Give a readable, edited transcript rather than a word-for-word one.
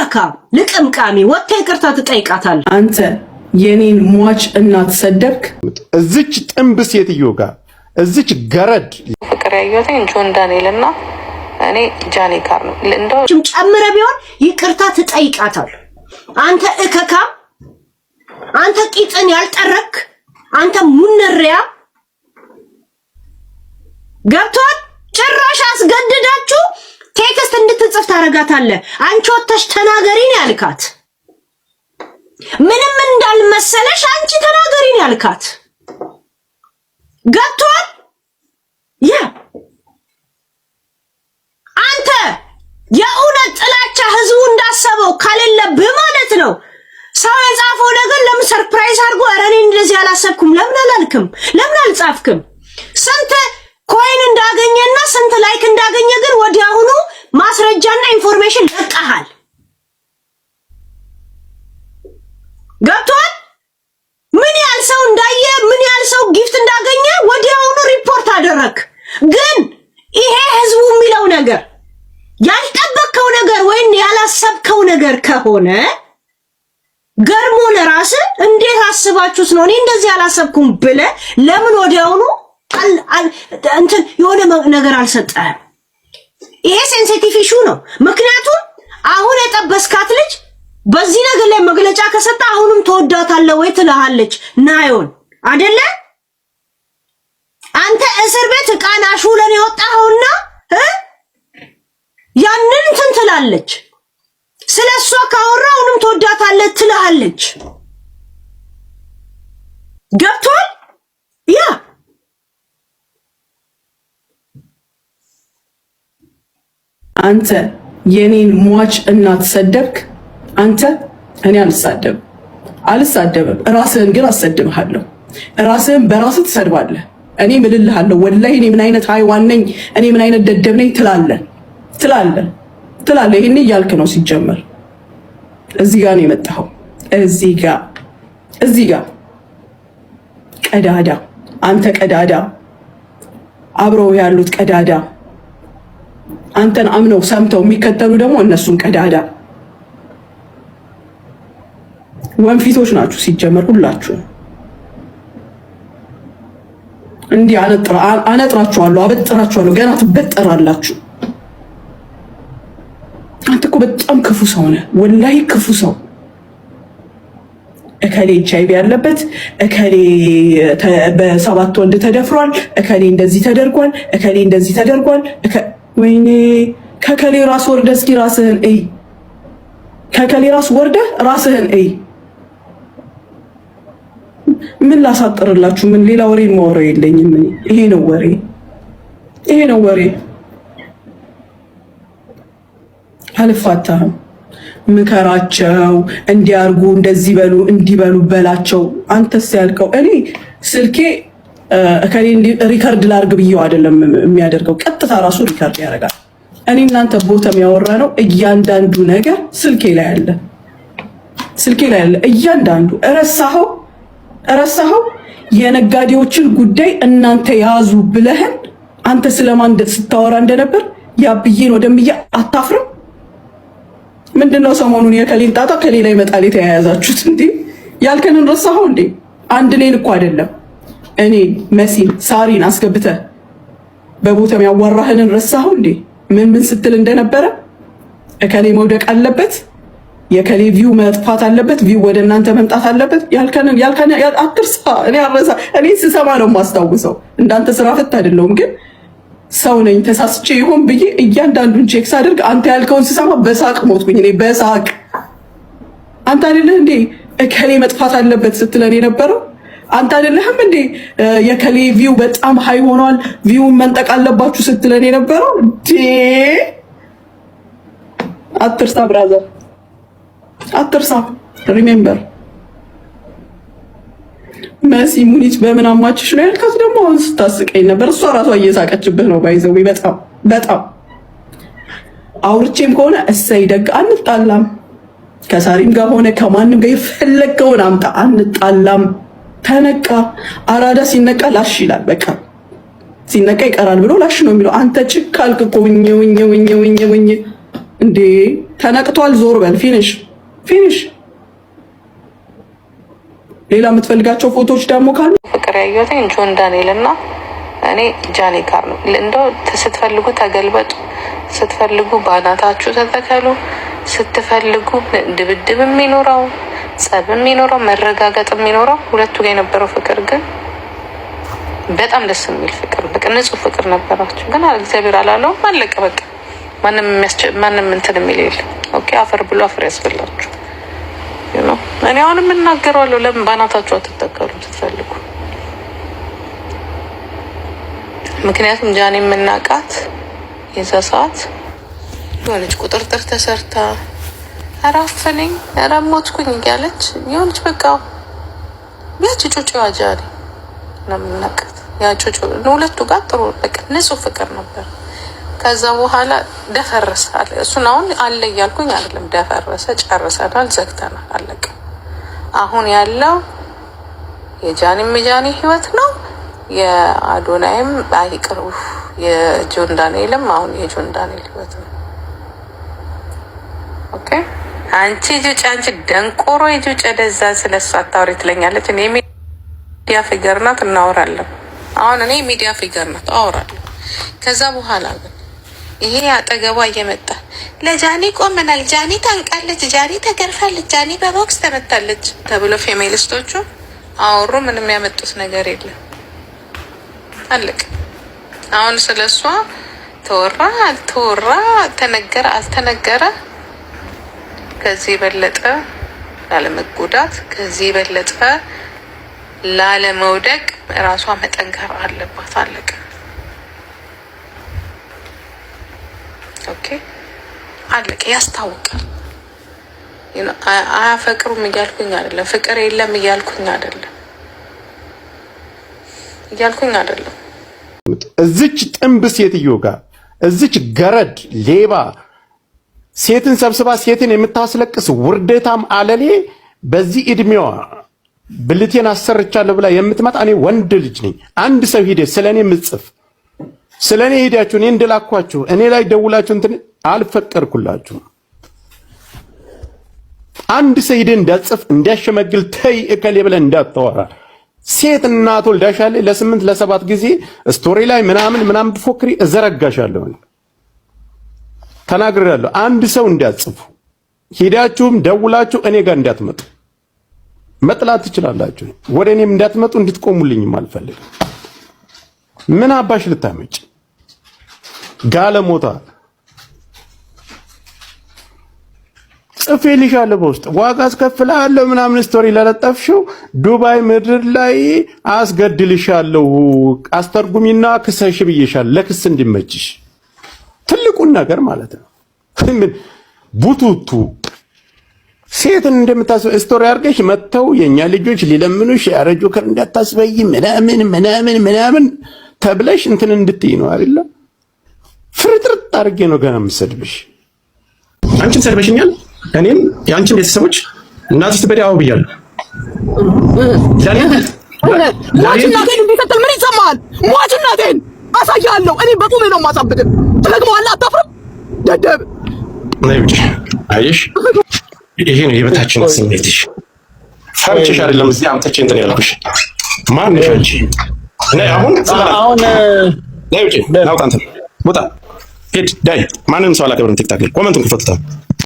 እከካ ልቅምቃሚ ወጥተህ ይቅርታ ትጠይቃታለህ። አንተ የኔን ሟች እናት ሰደብክ። እዚች ጥንብ ሴትዮ ጋር እዚች ገረድ ፍቅር ያየሁት ጆን ዳንኤል እና እኔ ጃኒ ጋር ነው። እንደው ጨምረ ቢሆን ይቅርታ ትጠይቃታለህ። አንተ እከካ፣ አንተ ቂጥን ያልጠረክ፣ አንተ ሙነሪያ ገብቷል። ጭራሽ አስገድዳችሁ text እንድትጽፍ ታረጋታለህ። አንቺ ወጥተሽ ተናገሪን ያልካት ምንም እንዳልመሰለሽ አንቺ ተናገሪን ያልካት ገብቷል። ያ አንተ የእውነት ጥላቻ ህዝቡ እንዳሰበው ከሌለብህ ማለት ነው። ሰው የጻፈው ነገር ለምን surprise አድርጎ ኧረ እኔ እንደዚህ አላሰብኩም ለምን አላልክም? ለምን አልጻፍክም? ስንት coin እንዳገኘና ስንት like እንዳገኘ ግን ወዲያውኑ ማስረጃና information ለቀሃል። ገብቷል። ምን ያህል ሰው እንዳየ ምን ያህል ሰው gift እንዳገኘ ወዲያውኑ ሪፖርት አደረግ። ግን ይሄ ህዝቡ የሚለው ነገር ያልጠበቅከው ነገር ወይም ያላሰብከው ነገር ከሆነ ገርሞ ለራስ እንዴት አስባችሁት ነው እኔ እንደዚህ አላሰብኩም ብለህ ለምን ወዲያውኑ እንትን የሆነ ነገር አልሰጠህም? ይሄ sensitive issue ነው። ምክንያቱም አሁን የጠበስካት ልጅ በዚህ ነገር ላይ መግለጫ ከሰጠ አሁንም ትወዳታለህ ወይ ትልሃለች። ናዮን አደለ አንተ እስር ቤት ዕቃን አሹለን የወጣኸውና ያንን እንትን ትላለች። ስለ እሷ ካወራ አሁንም ትወዳታለህ ትልሃለች። ገብቷል ያ አንተ የኔን ሟች እናት ሰደብክ። አንተ እኔ አልሳደብም አልሳደብም። ራስህን ግን አሰድብሃለሁ። ራስህን በራስህ ትሰድባለህ። እኔ ምልልሃለሁ። ወላሂ እኔ ምን አይነት ሃይዋን ነኝ፣ እኔ ምን አይነት ደደብ ነኝ ትላለህ ትላለህ ትላለህ። ይሄን እያልክ ነው። ሲጀመር እዚህ ጋር ነው የመጣኸው። እዚህ ጋር እዚህ ጋር ቀዳዳ፣ አንተ ቀዳዳ፣ አብረው ያሉት ቀዳዳ፣ አንተን አምነው ሰምተው የሚከተሉ ደግሞ እነሱን ቀዳዳ ወንፊቶች ናችሁ ሲጀመር ሁላችሁ። እንዲህ አነጥራችኋለሁ፣ አበጥራችኋለሁ። ገና ትበጠራላችሁ። አንተ እኮ በጣም ክፉ ሰው ነህ፣ ወላሂ ክፉ ሰው። እከሌ ኤች አይቪ ያለበት፣ እከሌ በሰባት ወንድ ተደፍሯል፣ እከሌ እንደዚህ ተደርጓል፣ እከሌ እንደዚህ ተደርጓል። ወይኔ ከከሌ ራስ ወርደህ እስኪ ራስህን እይ። ከከሌ ራስ ወርደህ ራስህን እይ። ምን ላሳጥርላችሁ? ምን ሌላ ወሬ የማወራው የለኝም። ይሄ ነው ወሬ፣ ይሄ ነው ወሬ። አልፋታህም። ምከራቸው፣ እንዲያርጉ፣ እንደዚህ በሉ፣ እንዲበሉ በላቸው። አንተስ ያልከው እኔ ስልኬ እከሌ record ላርግ ብዬው አይደለም የሚያደርገው፣ ቀጥታ ራሱ record ያደርጋል። እኔ እናንተ ቦተም ያወራ ነው እያንዳንዱ ነገር ስልኬ ላይ አለ፣ ስልኬ ላይ አለ እያንዳንዱ። እረሳኸው እረሳኸው የነጋዴዎችን ጉዳይ እናንተ ያዙ ብለህን አንተ ስለማን ስታወራ እንደነበር ያብዬን ወደምዬ አታፍርም? ምንድነው ሰሞኑን የከሌን ጣጣ ከሌላ ይመጣል የተያያዛችሁት? እንዴ ያልከንን ረሳኸው እንዴ? አንድ እኔን እኮ አይደለም እኔ መሲን ሳሪን አስገብተህ በቦታም ያዋራህንን ረሳኸው እንዴ? ምን ምን ስትል እንደነበረ እከሌ መውደቅ አለበት፣ የከሌ view መጥፋት አለበት፣ view ወደ እናንተ መምጣት አለበት ያልከንን ያልከን አትርሳ። እኔ አረሳ እኔ ስሰማ ነው የማስታውሰው። እንዳንተ ስራ ፈት አይደለሁም ግን ሰው ነኝ። ተሳስቼ ይሆን ብዬ እያንዳንዱን check ሳደርግ አንተ ያልከውን ስሰማ በሳቅ ሞትኩኝ። እኔ በሳቅ አንተ አይደለህ እንዴ እከሌ መጥፋት አለበት ስትለን የነበረው አንተ አይደለህም እንዴ የከሌ view በጣም high ሆኗል፣ view ን መንጠቅ አለባችሁ ስትለን የነበረው ዴ አትርሳ brother፣ አትርሳ። Remember መሲ ሙኒት በምን አማችሽ ነው ያልካት? ደግሞ አሁን ስታስቀኝ ነበር። እሷ ራሷ እየሳቀችብህ ነው። By the way በጣም በጣም አውርቼም ከሆነ እሰይ ደግ አንጣላም። ከሳሪም ጋር ሆነ ከማንም ጋር የፈለገውን አምጣ፣ አንጣላም። ተነቃ። አራዳ ሲነቃ ላሽ ይላል። በቃ ሲነቃ ይቀራል ብሎ ላሽ ነው የሚለው። አንተ ችክ አልክ እኮ ውኝ ውኝ ውኝ ውኝ ውኝ እንዴ! ተነቅቷል። ዞር በል። Finish, finish። ሌላ የምትፈልጋቸው ፎቶዎች ደግሞ ካሉ ፍቅር ያየሁት ጆን ዳንኤል እና እኔ ጃኒ ጋር ነው። እንደው ስትፈልጉ ተገልበጡ፣ ስትፈልጉ ባናታችሁ ተተከሉ፣ ስትፈልጉ ድብድብ የሚኖረው፣ ጸብ የሚኖረው፣ መረጋገጥ የሚኖረው፣ ሁለቱ ጋር የነበረው ፍቅር ግን በጣም ደስ የሚል ፍቅር፣ በቃ ንጹህ ፍቅር ነበራቸው። ግን እግዚአብሔር አላለውም፣ አለቀ በቃ። ማንም እንትን የሚል የለም። Okay፣ አፈር ብሎ አፈር ያስበላችሁ። እኔ አሁን የምናገረዋለሁ። ለምን ባናታችሁ አትተከሉም ስትፈልጉ? ምክንያቱም ጃኒ የምናውቃት የዛ ሰዓት የሆነች ቁጥርጥር ተሰርታ ኧረ አፈነኝ ኧረ ሞትኩኝ እያለች የሆነች በቃ ያቺ ጩጬዋ ጃኒ ነው የምናውቃት። ያ ጩጬ ሁለቱ ጋር ጥሩ በቃ ንጹህ ፍቅር ነበር። ከዛ በኋላ ደፈረሰ። እሱን አሁን አለ እያልኩኝ አይደለም። ደፈረሰ፣ ጨርሰናል፣ ዘግተናል፣ አለቀ። አሁን ያለው የጃኒም የጃኒ ህይወት ነው። የአዶናይም አይቅር የጆን ዳንኤልም አሁን የጆን ዳንኤል ህይወት ነው። Okay፣ አንቺ ጁጭ፣ አንቺ ደንቆሮ የጁጭ ደዛ ስለሱ አታውሪ ትለኛለች። እኔ media figure ናት፣ እናወራለን። አሁን እኔ media figure ናት፣ አወራለሁ። ከዛ በኋላ ግን ይሄ አጠገቧ እየመጣ ለጃኒ ቆመናል፣ ጃኒ ታንቃለች፣ ጃኒ ተገርፋለች፣ ጃኒ በቦክስ ተመታለች ተብሎ ፌሚኒስቶቹ አወሩ። ምንም ያመጡት ነገር የለም። አለቅ። አሁን ስለ እሷ ተወራ አልተወራ፣ ተነገረ አልተነገረ፣ ከዚህ የበለጠ ላለመጎዳት፣ ከዚህ የበለጠ ላለመውደቅ ራሷ መጠንከር አለባት። አለቀ። Okay፣ አለቀ። ያስታውቃል። አያፈቅሩም እያልኩኝ አይደለም። ፍቅር የለም እያልኩኝ አይደለም እያልኩኝ አይደለም። እዚች ጥንብ ሴትዮ ጋር፣ እዚች ገረድ ሌባ ሴትን ሰብስባ ሴትን የምታስለቅስ ውርደታም አለሌ፣ በዚህ እድሜዋ ብልቴን አሰርቻለሁ ብላ የምትመጣ፣ እኔ ወንድ ልጅ ነኝ። አንድ ሰው ሂደ ስለ እኔ ምጽፍ፣ ስለ እኔ ሄዳችሁ እኔ እንደላኳችሁ እኔ ላይ ደውላችሁ እንትን አልፈቀድኩላችሁም። አንድ ሰው ሂደ እንዳጽፍ እንዲያሸመግል ተይ እከሌ ብለን እንዳታወራ። ሴት እናት ወልዳሻለች። ለ8 ለ7 ጊዜ story ላይ ምናምን ምናምን ብትፎክሪ እዘረጋሻለሁ። ተናግሬያለሁ። አንድ ሰው እንዳጽፉ ሂዳችሁም ደውላችሁ እኔ ጋር እንዳትመጡ። መጥላት ትችላላችሁ። ወደ እኔም እንዳትመጡ፣ እንድትቆሙልኝም አልፈልግም። ምን አባሽ ልታመጭ ጋለሞታ? ጽፌልሻለሁ፣ በውስጥ ዋጋ አስከፍልሃለሁ ምናምን story ለለጠፍሽው ዱባይ ምድር ላይ አስገድልሻለሁ፣ አስተርጉሚና ክሰሽ ብዬሻለሁ። ለክስ እንዲመችሽ ትልቁን ነገር ማለት ነው። ምን ቡቱቱ ሴትን እንደምታስበ story አድርገሽ መጥተው የኛ ልጆች ሊለምኑሽ ኧረ ጆከር እንዳታስበይ ምናምን ምናምን ምናምን ተብለሽ እንትን እንድትይ ነው አይደለ? ፍርጥርጥ አድርጌ ነው ገና የምሰድብሽ። አንቺም ሰድበሽኛል። እኔም የአንቺን ቤተሰቦች እናትሽ ትበዲ አዎ ብያለሁ። ሟች እናቴን እንዲከተል ምን ይሰማሃል? ሟች እናቴን አሳያለሁ። እኔ በቁሜ ነው የማሳብድህ። ትለቅመዋለህ። አታፍርም? ደደብ። ነይ ውጪ። አየሽ፣ ይሄ ነው የበታችነት ስሜትሽ። ፈርቼሽ አይደለም እዚህ አምጥቼ እንትን ያልኩሽ። ማን ነሽ አንቺ? ነይ አሁን። አሁን ነይ ውጪ። ናውጣ፣ እንትን ውጣ፣ ሂድ፣ ዳይ። ማንንም ሰው አላከብርም። TikTok ላይ comment ኡን ክፈቱታ።